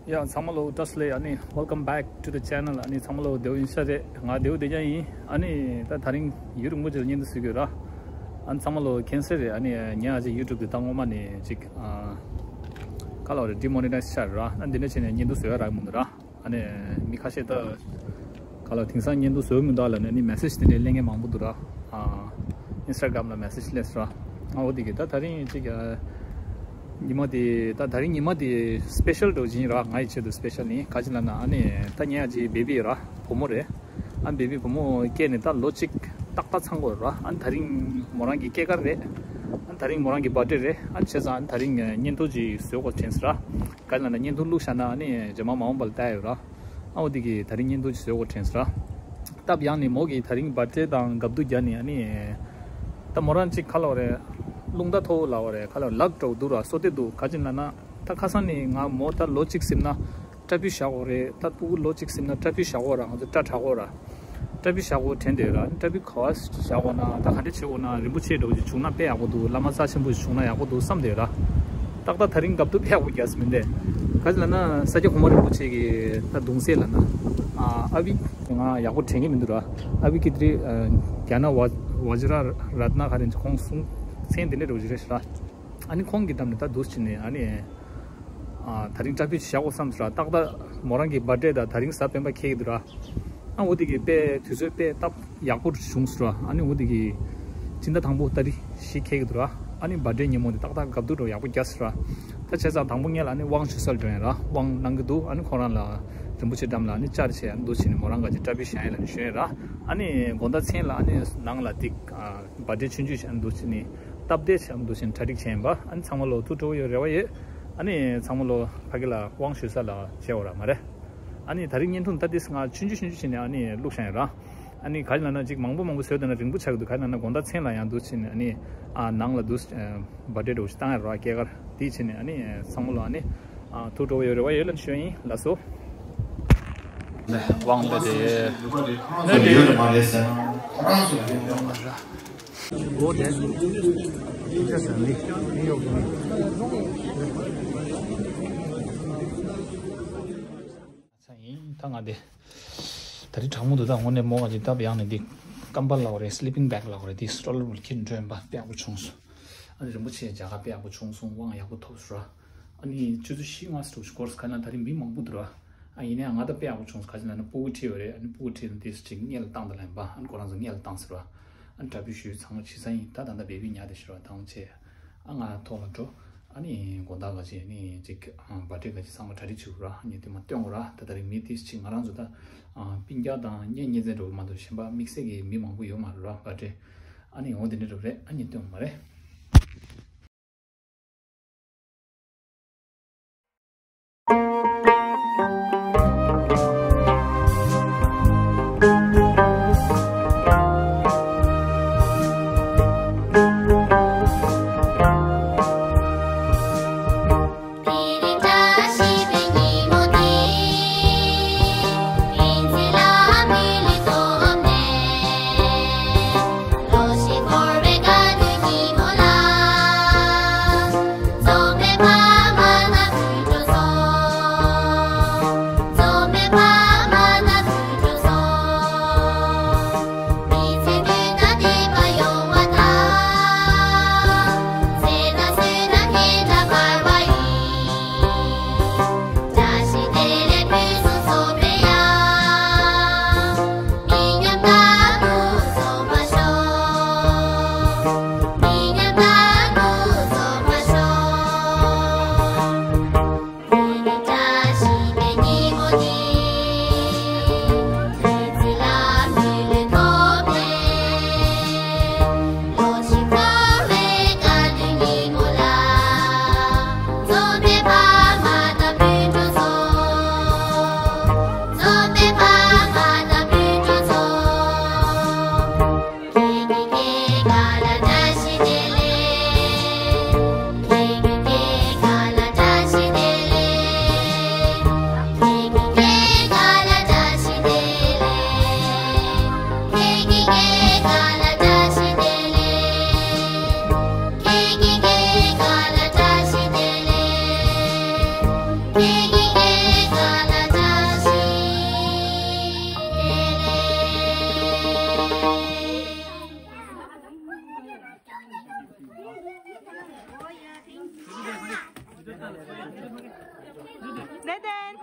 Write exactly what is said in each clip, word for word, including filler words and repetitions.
ཡ་ཚང་མ་ལོ་བཀྲ་ཤིས་བདེ་ལེགས། ཨ་ནི་welcome back to the channel། ཨ་ནི་ཚང་མ་ལོ་བདེ་པོ་ཡིན་ཤག་རེད། ང་བདེ་པོ་བདེ་རྐྱང་ཡིན། ཨ་ནི་ད་དེ་རིང་ཡུན་རིང་པོ་ཅིག་ལ་བརྙན་ཐུང་བཟོ་གི་ཡོད་ར། ཨ་ནི་ཚང་མ་ལོ་མཁྱེན་གསལ་རེད། ཨ་ནི་ངས་ཨ་ཅེ་YouTube་དེ་ད་སྔོན་མ་ནས་ཅིག་ཨ་ག་ལབ་རེད། demonetize་ཆགས་རེད་ར། ཨ་འདི་འདྲ་བྱས་ནས་བརྙན་ཐུང་བཟོ་ཡ་རག་མི་འདུག་ར། ཨ་ནི་མི་ཁ་ཤས་ད་ག་ལབ་དེང་སང་བརྙན་ཐུང་བཟོ་མི་འདུག་ལབ་ནས་ཨ་ནི་message་དེ་འདྲ་སླེབས་མཁན་མང་པོ་འདུག་ར། ཨ་Instagram་ལ་message་སླེབས་སོང་ར། ཨ་འོ་དེ་གི་ད་དེ་རིང་ཅིག་ཨ་ཉི་མ་དེ་ད་དེ་རིང་ཉི་མ་དེ་special་འདྲ་བོ་ཅིག་ཡིན་ར། ང་ཡི་ཆེད་དུ་special་ཡིན། ག་ཅི་ལབ་ན་ཨ་ནི་ད་ངའི་ཨ་ཅེ་baby་ར། བུ་མོ་རེད། ཨ་baby་བུ་མོ་སྐྱེས་ནས་ད་ལོ་གཅིག་ཏག་ཏག་ཚང་གི་ཡོད་ར། ཨ་དེ་རིང་མོ་རང་གི་སྐྱེས་སྐར་རེད། ཨ་དེ་རིང་མོ་རང་གི་birthday་རེད། ཨ་བྱས་ཙང་ཨ་དེ་རིང་བརྙན་ཐུང་ཅིག་བཟོ་དགོས་དྲན་སོང་ར། ག་ཅི་ལབ་ན་བརྙན་ཐུང་བླུགས་བཞག་ན་ཨ་ནི་རྗེས་མ་མ་འོངས་པ་ལ་ལྟ་ཡ་ཡོད་ར། ཨ་འོ་དེ་གི་དེ་རིང་བརྙན་ཐུང་ཅིག་བཟོ་དགོས་དྲན་སོང་ར། སྟབས་ཡག་ནས་མོ་གི་དེ་རིང་birthday་དང་རྒྱབ་བསྡུར་བརྒྱབ་ནས་ཨ་ནི་ད་མོ་རང་ཅིག་ག་ལབ་རེད། རླུང་རྟ་མཐོ་བོ་ལབ་རེད། ག་ལབ་ལག་འགྲོ་འདུག་ར། སོ་དེ་འདུག་ག་ཅི་ལབ་ན་ད་ཁ་སང་ནས་ང་མོ་ད་ལོ་གཅིག་ཟིན་ན་སྐྲ་ཕུད་བཞག་དགོས་རེད། ད་ཕྲུ་གུ་ལོ་གཅིག་ཟིན་ན་སྐྲ་ཕུད་བཞག་དགོས་ར། ང་ཚོ་སྐྲ་དྲག་གོ་ར། སྐྲ་ཕུད་བཞག་དགོས་དྲན་བསྡད་ར། སྐྲ་ཕུད་ག་པར་བཞག་དགོས་ན་ད་ག་འདྲ་བྱེད་དགོས་ན་རིན་པོ་ཆེ་འདྲ་བོ་ཅིག་བྱུང་ན་དཔེ་ཡག་པོ་འདུག་བླ་མ་རྩ་ཆེན་པོ་ཞིག་བྱུང་ན་ཡག་པོ་འདུག་བསམ་བསྡད་ར། ཏག་ཏག་དེ་རིང་རྒྱབ་བསྡུར་དཔེ་ཡག་པོ་རྒྱག་སྲིད་མི་འདུག་ག་ཅི་ལབ་ན་ས་སྐྱ་གོང་མ་རིན་པོ་ཆེ་གི་ད་གདུང་སྲས་ལབ་ན་ཨ་ཨ་བི་ང་ཡག་པོ་དྲན་གྱི་མི་འདུག་ར། ཨ་བི་ཀི་ཏི་རི་ཨ་གྱ་ན་ཝ་ཝ་ཇི་ར་རཏ་ན་ག་རེ་ཁོང་གསུང་མཚན་དེ་འདྲ་འདྲ་བོ་ཅིག་རེད་ཤག་ར། ཨ་ནི་ཁོང་གི་འགྲམ་ནས་ད་འདུག་སེ་བྱས་ནས་ཨ་ནི། ཨ་དེ་རིང་སྐྲ་ཕུད་བཞག་དགོས་བསམ་སོང་ར། ཏག་ཏག་མོ་རང་གི་birthday་དང་དེ་རིང་གཟའ་སྤེན་པ་འཁེལ་གྱི་འདུག་ར། ཨ་འོ་དེ་གི་དཔེ་དུས་ཚོད་དཔེ་སྟབས་ཡག་པོ་བྱུང་སོང་ར། ཨ་ནི་འོ་དེ་གི་སྤྱི་ཟླ་དང་པོ་ཏ་རིག་བཞི་འཁེལ་གྱི་འདུག་ར། ཨ་ནི་birthday་ཉིན་མོ་དེ་ཏག་ཏག་རྒྱབ་བསྡུར་འདྲ་བོ་ཡག་པོ་རྒྱག་སོང་ར། ད་བྱས་ཙང་དང་པོ་ངས་ལ་ཨ་ནི་དབང་ཞུ་སར་འགྲོ་ཡིན་ར། དབང་གནང་གི་འདུག་ཨ་ནི་ཁོ་རང་ལ་རིན་པོ་ཆེ་འགྲམ་ལ་ཨ་ནི་བཅར་བྱས་ཨ་ནི་འདུག་སེ་བྱས་ནས་མོ་རང་ག་ཅིག་སྐྲ་ཕུད་བཞག་ཡིན་ལབ་ནས་ཞུས་ཡིན་ར། ཨ་ནི་དགོང་དག་མཚན་ལ་ཨ་ནི་ནང་ལ་དེ་ཨ་birthday་ཆུང་ཆུང་བྱས་ཨ་ནི་འདུག་སེ་བྱས་ནས་སྟབས་བདེ་བྱས་ཨ་ནི་འདུག་སེ་བྱས་ནས་གྲ་སྒྲིག་བྱས་ཡིན་པ། ཨ་ནི་ཚང་མ་ལོ་ཐུགས་སྤྲོ་བོ་ཡོད་རེ་བ་ཡོད། ཨ་ནི་ཚང་མ་ལོ་ཕ་གི་ལ་དབང་ཞུ་ས་ལ་བྱས་ཡོད་ར་མ་རེད། ཨ་ནི་དེ་རིང་བརྙན་ཐུང་ད་དེ་ང་ཆུང་ཆུང་ཆུང་ཆུང་བྱས་ནས་ཨ་ནི་བླུགས་བཞག་ཡིན་ར། ཨ་ནི་ག་ཅི་ལབ་ན་ཅིག་མང་པོ་མང་པོ་བཟོས་བསྡད་ན་རིང་པོ་ཆགས་ཀྱི་འདུག་ག་ཅི་ལབ་ན་དགོང་དག་མཚན་ལ་ཡང་འདུག་སེ་བྱས་ནས་ཨ་ནི་ཨ་ནང་ལ་འདུག་སེ་ཨ་birthday་འདྲ་བོ་ཞིག་བཏང་ཡ་ར་སྐྱེས་སྐར་དེ་བྱས་ནས་ཨ་ནི་ཚང་མ་ལོ་ཨ་ནི་ཨ་ཐུགས་སྤྲོ་བོ་ཡོད་རེ་བ་ཡོད་ལབ་ནས་ཞུ་ཡ་ཡིན། ལགས་སོ། དབང་ལ་དེ་ནས་དེ་ཡོད་མ་རེད་ཟེར་ན་ཁོ་རང་ཚོ་ཡོད་མ་རེད། ལོ་དེ་ཡིན་ཆ་ཟེར་ནི་ནི་ཡོག་གི་ནི། ས་ཡིན་ད་ང་དེ། ད་རེས་གྲང་མོ་འདུག་ད་དངོས་གནས་མོ་ང་ཅིག་སྟབས་ཡག་ནས་འདི་ཀམ་པལ་ལབ་རེད། sleeping bag་ལབ་རེད། འདི་stroller་བུ་ཁྱེར་འགྲོ་ཡིན་པ་དཔེ་ཡག་པོ་བྱུང་སོང་། ཨ་ནི་རིན་པོ་ཆེ་མཇལ་ཁ་དཔེ་ཡག་པོ་བྱུང་སོང་། དབང་ཡག་པོ་ཐོབ་སོང་ར། ཨ་ནི་ཆུ་ཚོད་བཞི་ལྔ་ཙམ་འགྲོ་ཞིག་འགོར་སོང་། ག་ན་ད་རེས་མི་མང་པོ་འདུག་ར། ཨ་ཡིན་ནའང་ང་ད་དཔེ་ཡག་པོ་བྱུང་སོང་། ག་ཅི་ལབ་ན་སྤུ་གུ་ཁྲིད་ཡོད་རེད། ཨ་ནི་སྤུ་གུ་ཁྲིད་ནས་དེ་ཅིག་སྔས་ལ་བཏང་དང་ལབ་ཡིན་པ། ཨ་ནི་ཁོ་རང་ཚོ་སྔས་ལ་བཏང་ཟེར་བ། ཨ་ནི་འདྲ་པོ་ཞུས་ཚང་མ་བྱས་ས་ཡིན། ད་ད་ལྟ་བེ་བི་ཉལ་བསྡད་ཤག་ར། ད་འོང་ཆེ། ཨ་ང་ཐོག་ལ་འགྲོ། ཨ་ནི་དགོང་དག་ག་ཅིག་ཨ་ནི་ཅིག་ཨ་བར་ཐི་ཌེ་ག་ཅིག་ཚང་མ་གྲ་སྒྲིག་བྱེད་དགོས་ར། ཨ་ནི་དེ་མ་སྟོན་དགོས་ར། ད་ད་རེས་མི་དེ་ཅིག་ང་རང་ཚོ་ད་ཨ་སྤུན་ཀྱག་དང་གཉེན་ཉེ་ཚན་འགྲོ་གི་མ་གཏོགས་གཞན་པ་དམིགས་བསལ་གྱི་མི་མང་པོ་ཡོད་མ་རེད་ར་བར་ཐི་ཌེ། ཨ་ནི་འོ་དེ་འདྲ་འགྲོ་རེད། ཨ་ནི་སྟོན་དགོས་མ་རེད། Deden.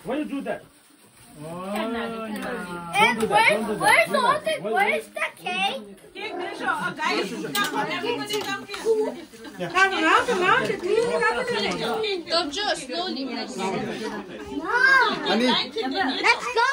Why you do that? And where, where's all the, where's the cake? Come around, come around, come around. Don't just slowly. Honey. Let's go.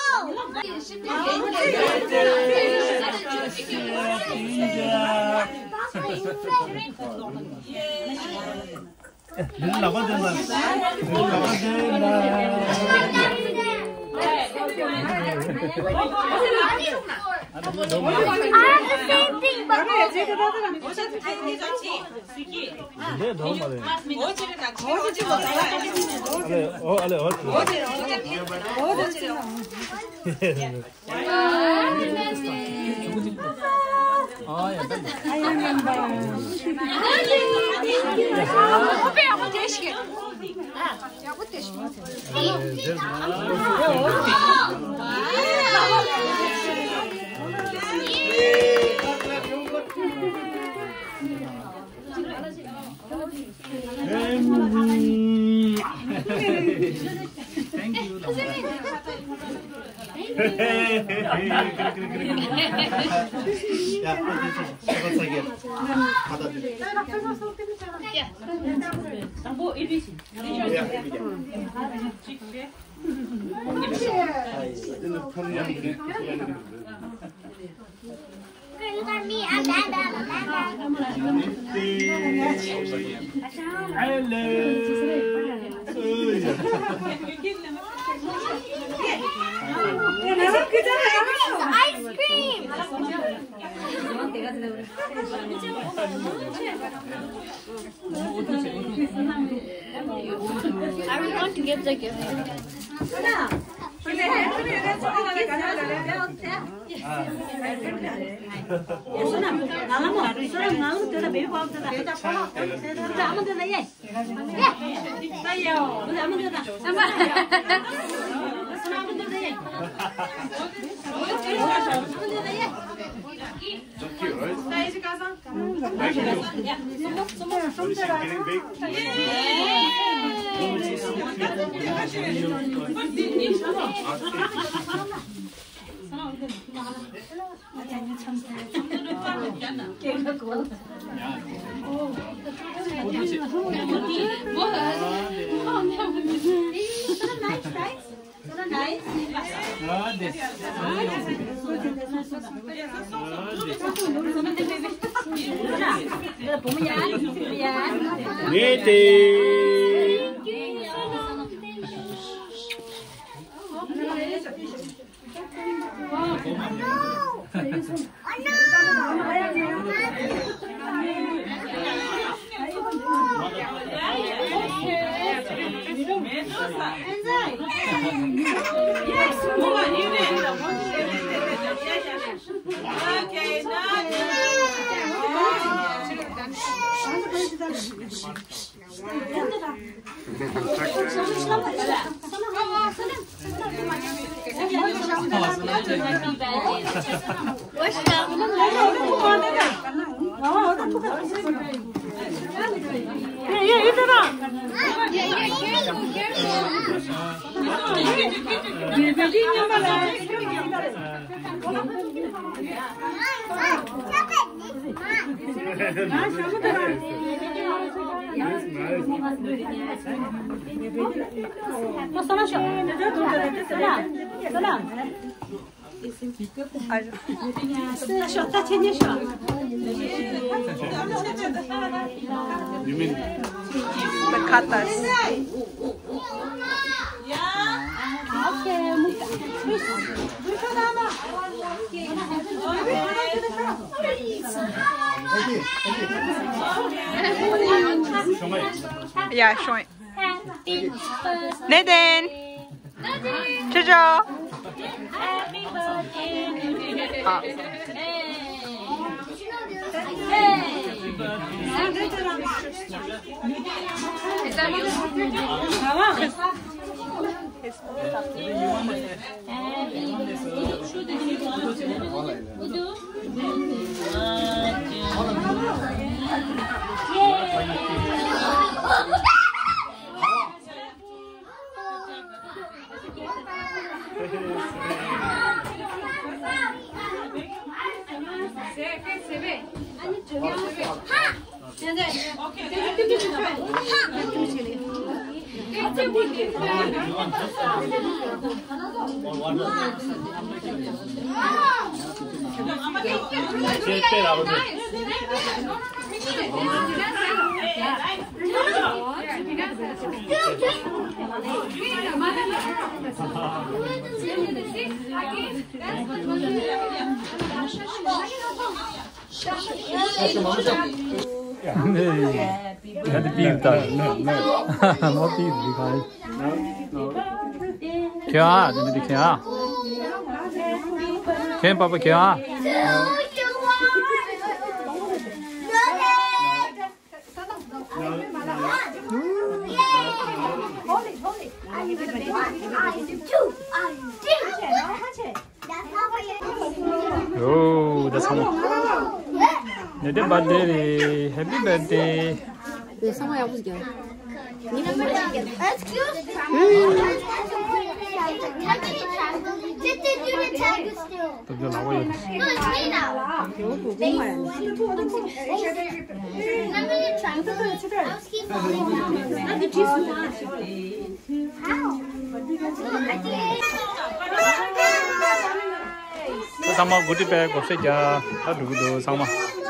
Thank you. Ice cream. Are we going to give the gift? The cutters. Yeah, showing. Nathan. Chicho. Not the big time. No, no. Not big, big time. Kya? Did you kya? Ken Papa kya? Oh, that's how. Happy birthday. Happy birthday. Excuse me. Did they do the tiger still? No, it's me now. Remember the triangle? I was keep falling down. ཚང་མ་གུ་ཊི་པའི་བགོ་བཤའ་རྒྱག་ད་འགྲོ་གི་འདུག་ཚང་མ།